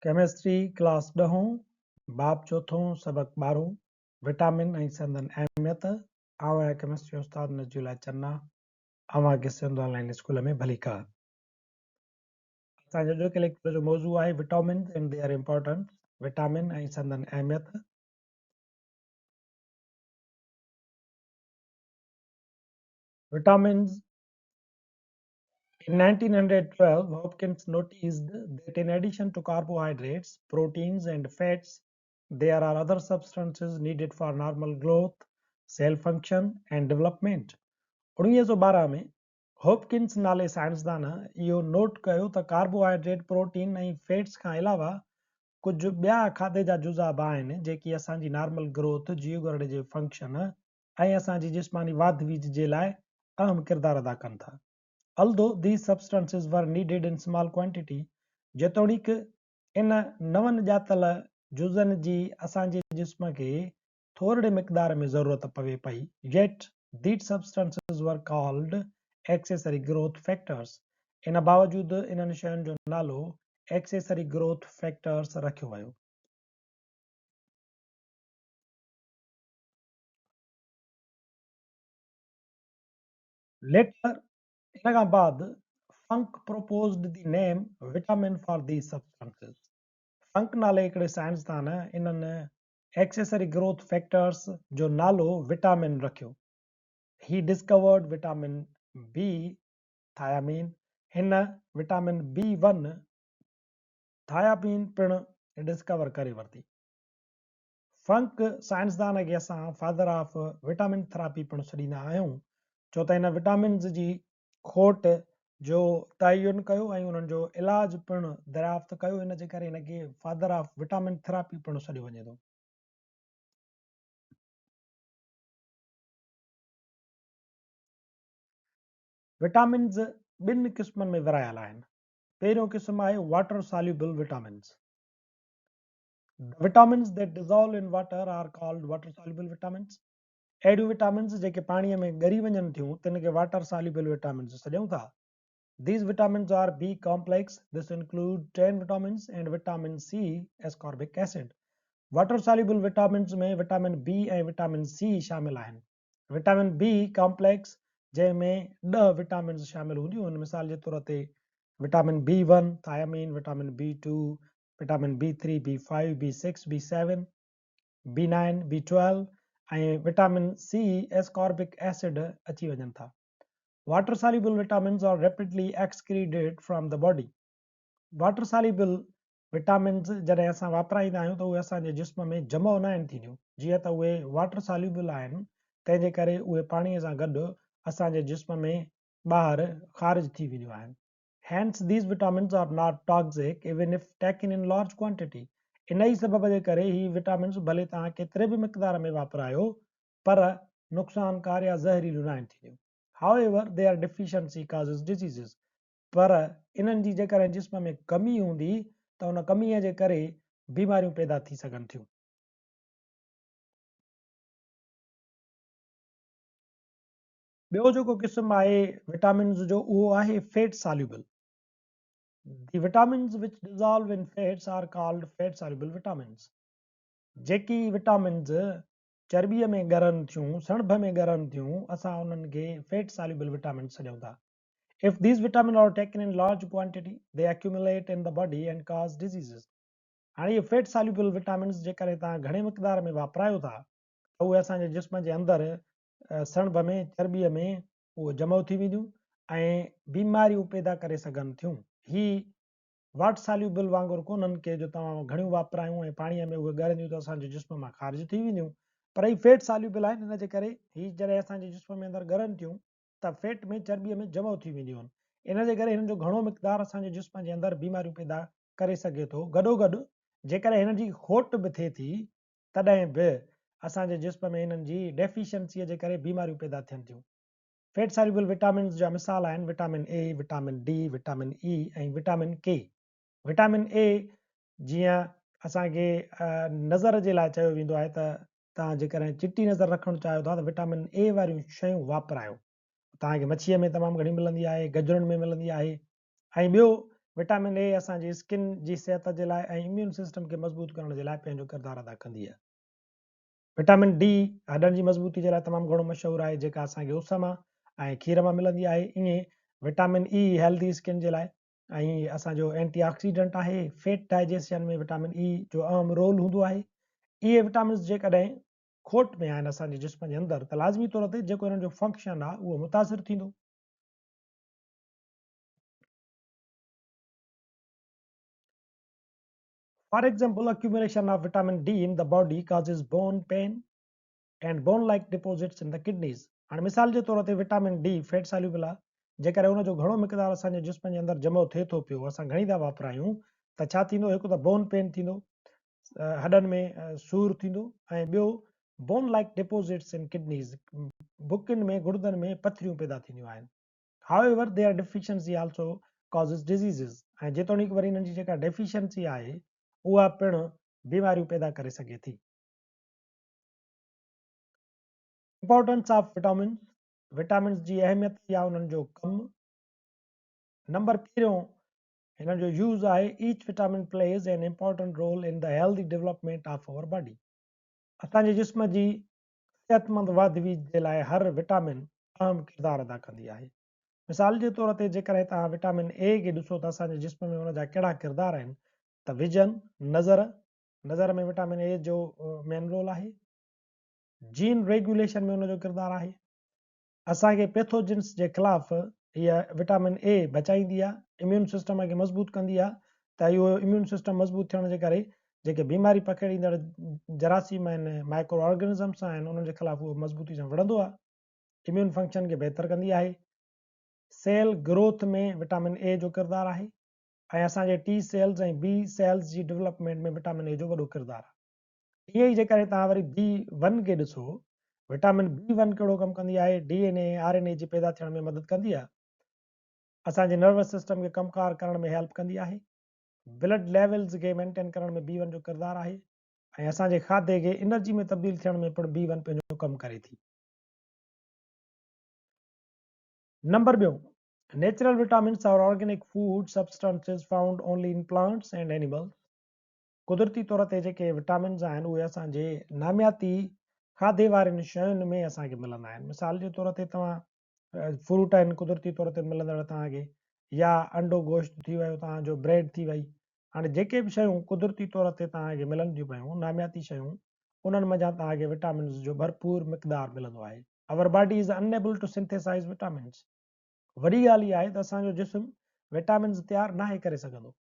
Chemistry class ڏهون، باب چوٿون، سبق ٻارهون، وٽامن ۽ سندن اهميت، آئون آهيان ڪيمسٽري استاد نجي الله چنا، اوهان کي سنڌ آن لائين اسڪول ۾ ڀليڪار. اسان جو اڄوڪي ليڪچر جو موضوع آهي vitamins and their importance, vitamin ۽ سندن اهميت. Vitamins In 1912, Hopkins noticed that in addition to carbohydrates, proteins and fats, there are other substances needed for normal growth, cell function and development. 1912 ۾ Hopkins نالي سائنسدان اهو note ڪيو ته carbohydrate, protein ۽ fats کان علاوه ڪجهه ٻيا کاڌي جا جزا به آهن جيڪي اسان جي نارمل گروٿ، جيوگهرڙي جي فنڪشن ۽ اسان جي جسماني واڌ ويجهه جي لاء اهم ڪردار ادا ڪن ٿا. Although these substances were needed in small quantity، جيتوڻيڪ ان نون ڄاتل جزن جي اسان جي جسم کي ٿورڙي مقدار ۾ ضرورت پوي پئي، yet these substances were called accessory growth factors، ان باوجود انهن شين جو نالو accessory growth factors رکيو ويو. Later، ان کان بعد Funk proposed the name vitamin for these substances. Funk نالي هڪڙي سائنسدان انهن ايڪسيسري گروٿ فيڪٽرز جو نالو وٽامن رکيو. He discovered vitamin B thiamine. هن وٽامن بي ون ٿايامين پڻ ڊسڪور ڪري ورتي. فنڪ سائنسدان کي اسان فادر آف وٽامن ٿراپي پڻ سڏيندا آهيون ڇو ته هن وٽامنز جي کوٽ جو تعين ڪيو ۽ انهن جو علاج پڻ دريافت ڪيو ان جي ڪري هن کي فادر آف وٽامن ٿراپي پڻ سڏيو وڃي ٿو. وٽامنز ٻن قسمن ۾ ورهايل آهن. پهريون قسم آهي water soluble vitamins. The vitamins that dissolve in water are called water soluble vitamins. اهڙيون وٽامنز جيڪي پاڻيء ۾ ڳري وڃن ٿيون تن کي واٽر ساليوبل وٽامنز سڏيون ٿا. These vitamins are B complex, this include 10 vitamins and vitamin C, ascorbic acid. Water soluble vitamins ۾ vitamin B ۽ vitamin C شامل آهن. وٽامن بي ڪامپليڪس جنهن ۾ 10 وٽامنز شامل هونديون آهن مثال جي طور تي vitamin B one, thiamine, vitamin B two, vitamin B three, B five, B six, B seven, B nine, B 12 ۽ vitamin C ascorbic acid اچي وڃن ٿا. Water soluble vitamins are rapidly excreted from the body. Water soluble vitamins جڏهن اسان واپرائيندا آهيون ته اهي اسان جي جسم ۾ جمع ناهن ٿينديون. جيئن ته اهي واٽر ساليوبل آهن تنهن جي ڪري اهي پاڻي سان گڏ اسان جي جسم ۾ ٻاهر خارج ٿي وينديون آهن. Hence these vitamins are not toxic even if taken in large quantity. انهيء سبب جي ڪري هي وٽامنز ڀلي توهان ڪيتري به مقدار ۾ واپرايو پر نقصانڪار يا زهريليون ناهن ٿينديون. However their deficiency causes diseases. پر انهن جي جيڪڏهن جسم ۾ ڪمي هوندي ته ان ڪميء جي ڪري بيماريون پيدا ٿي سگهن ٿيون. ٻيو جيڪو قسم آهي وٽامنز جو اهو آهي fat soluble. The vitamins which dissolve in fats are called fat soluble vitamins. جيڪي وٽامنز چرٻيء ۾ ڳرن ٿيون، سڻڀ ۾ ڳرن ٿيون، اسان انهن کي فيٽ ساليوبل وٽامنز سڏيون ٿا. If these vitamins are taken in large quantity, they accumulate in the body and cause diseases. هاڻي اهي فيٽ ساليوبل وٽامنز جيڪڏهن توهان گهڻي مقدار ۾ واپرايو ٿا ته اهي اسان جي جسم جي اندر سڻڀ ۾ چرٻيء ۾ اهو جمع ٿي وينديون ۽ بيماريون پيدا ڪري سگهن ٿيون. هي واٽ ساليوبل وانگر ڪونهن ڪي جو توهان گهڻيون واپرايون ۽ پاڻيء ۾ اهي ڳرنديون ته اسان جي جسم مان خارج ٿي وينديون پر هي فيٽ ساليوبل آهن ان جي ڪري هي جڏهن اسان جي جسم ۾ اندر ڳرن ٿيون ته فيٽ ۾ چرٻيء ۾ جمع ٿي وينديون آهن ان جي ڪري هنن جو گهڻو مقدار اسان جي جسم جي اندر بيماريون پيدا ڪري سگهي ٿو گڏوگڏ جيڪڏهن هنن جي کوٽ به ٿئي ٿي تڏهن به اسان جي جسم ۾ انهن جي ڊيفيشنسيء جي ڪري بيماريون پيدا ٿين ٿيون. فيٽ ساليوبل وٽامنز جا مثال آهن vitamin A, vitamin D, vitamin E ۽ vitamin K. Vitamin A جيئن اسان کي نظر جي لاء چيو ويندو آهي ته توهان جيڪڏهن چٽي نظر رکڻ چاهيو ٿا ته وٽامن اي واريون شيون واپرايو. توهان کي مڇيء ۾ تمام گهڻي ملندي آهي، گجرن ۾ ملندي آهي ۽ ٻيو وٽامن اي اسان جي اسڪن جي صحت جي لاء ۽ اميون سسٽم کي مضبوط ڪرڻ جي لاء پنهنجو ڪردار ادا ڪندي آهي. وٽامن ڊي هڏن جي مضبوطي جي لاء تمام گهڻو مشهور آهي جيڪا اسان کي اس مان ۽ کير مان ملندي آهي. ائين وٽامن اي هيلدي اسڪن جي لاء ۽ اسان جو اينٽي آڪسيڊنٽ آهي. فيٽ ڊائجيشن ۾ وٽامن اي جو اهم رول هوندو آهي. اهي وٽامنز جيڪڏهن کوٽ ۾ آهن اسان جي جسم جي اندر ته لازمي طور تي جيڪو انهن جو فنڪشن آهي اهو متاثر ٿيندو. For example, accumulation of vitamin D in the body causes bone pain and bone-like deposits in the kidneys. هاڻي مثال جي طور تي وٽامن ڊي فيٽ ساليوبل آهي، جيڪڏهن ان جو گهڻو مقدار اسان جي جسم جي اندر جمع ٿئي ٿو پيو، اسان گهڻي ٿا واپرايون ته ڇا ٿيندو، هڪ ته بون پين ٿيندو، هڏن ۾ سور ٿيندو ۽ ٻيو bone like deposits in kidneys, بڪين ۾ گڙدن ۾ پٿريون پيدا ٿينديون آهن. However, their deficiency also causes diseases ۽ جيتوڻيڪ وري انهن جي جيڪا ڊيفيشنسي آهي اها پڻ بيماريون پيدا ڪري سگهي ٿي. Importance of Vitamins، vitamins جي اهميت يا انهن جو ڪم. نمبر پهريون هنن جو يوز آهي Each vitamin plays an important role in the healthy development of our body. اسان جي جسم جي صحتمند واڌ ويجهه جي لاء هر وٽامن اهم ڪردار ادا ڪندي آهي. مثال جي طور تي جيڪڏهن توهان وٽامن اي کي ڏسو ته اسان جي جسم ۾ ان جا ڪهڙا ڪردار آهن ته ويجن، نظر، نظر ۾ وٽامن اي جو مين رول آهي. جين ريگيوليشن ۾ ان جو ڪردار آهي. اسان کي پيٿوجنس جي خلاف هيء وٽامن اي بچائيندي آهي، اميون سسٽم کي مضبوط ڪندي آهي ته اهو اميون سسٽم مضبوط ٿيڻ جي ڪري جيڪي بيماري پکيڙيندڙ جراثيم آهن، مائڪرو آرگنزمس آهن، انهن جي خلاف اهو مضبوطي سان وڙهندو آهي، اميون فنڪشن کي بهتر ڪندي آهي. سيل گروٿ ۾ وٽامن اي جو ڪردار آهي ۽ اسان جي ٽي سيلز ۽ بي سيلز جي ڊولپمينٽ ۾ وٽامن اي جو وڏو ڪردار آهي. ائين ئي جيڪڏهن توهان وري بي ون کي ڏسو، وٽامن بي ون ڪهڙو ڪم ڪندي آهي؟ ڊي اين اي ۽ آر اين اي جي پيدا ٿيڻ ۾ مدد ڪندي آهي. اسان جي نروس سسٽم کي ڪم ڪار ڪرڻ ۾ هيلپ ڪندي آهي. بلڊ ليولز کي مينٽين ڪرڻ ۾ بي ون جو ڪردار آهي ۽ اسان جي کاڌي کي انرجي ۾ تبديل ٿيڻ ۾ پڻ بي ون پنهنجو ڪم ڪري ٿي. نمبر ٻيون، natural vitamins are organic food substances found only in plants and animals. قدرتي طور تي جيڪي وٽامنز آهن اهي اسان جي نامياتي کاڌي وارين شين ۾ اسان کي ملندا آهن. مثال جي طور تي توهان فروٽ آهن قدرتي طور تي ملندڙ توهان کي يا انڊو گوشت ٿي ويو توهان جو بريڊ ٿي وئي. هاڻي جيڪي به شيون قدرتي طور تي توهان کي ملن ٿيون پيون نامياتي شيون انهن منجهان توهان کي وٽامنز جو ڀرپور مقدار ملندو آهي. Our body is unable to synthesize vitamins. وڏي ڳالهه اها آهي ته اسان جو جسم وٽامنز تيار ناهي ڪري سگهندو.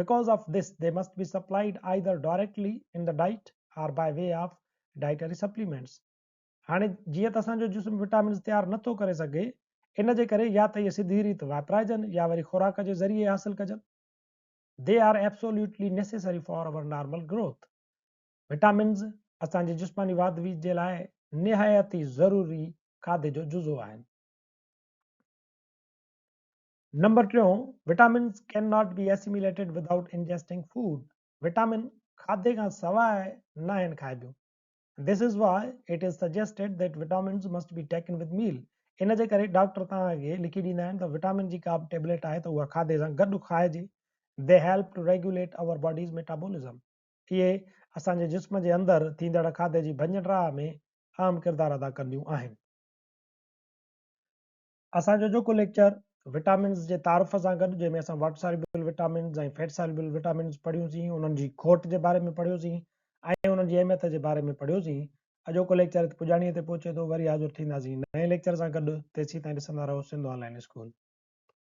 Because of this, they must be supplied either directly in the diet or by way of dietary supplements. هاڻي جيئن ته اسان جو جسم وٽامنز تيار نه ٿو ڪري سگهي، ان جي ڪري يا ته اهي سڌي ريت واپرائجن يا وري خوراڪ جي ذريعي حاصل ڪجن. They are absolutely necessary for our normal growth. Vitamins اسان جي جسماني واڌ ويجهه جي لاء نهايت ئي ضروري کاڌي جو جزو آهن. نمبر ٽيون، vitamins can not be assimilated without ingesting food, vitamin کاڌي کان سواء ناهن کائبيون. This is why it is suggested that vitamins must be taken with meal, ان جي ڪري ڊاڪٽر توهان کي لکي ڏيندا آهن ته وٽامن جي ڪا به ٽيبليٽ آهي ته اها کاڌي سان گڏ کائجي. They help to regulate our body's metabolism, اهي اسان جي جسم جي اندر ٿيندڙ کاڌي جي ڀڃ ڊاهه ۾ اهم ڪردار ادا ڪنديون آهن. اسان جو اڄوڪو ليڪچر وٽامنز جي تعارف سان گڏ جنهن ۾ اسان water soluble vitamins ۽ fat soluble vitamins پڙهيون سين انهن جي کوٽ جي باري ۾ پڙهيو سين ۽ انهن جي اهميت جي باري ۾ پڙهيو سين اڄوڪو ليڪچر هت پڄاڻي تي پهچي ٿو وري حاضر ٿينداسين نئين ليڪچر سان گڏ تيسين تائين ڏسندا رهو سنڌ آن لائين اسڪول.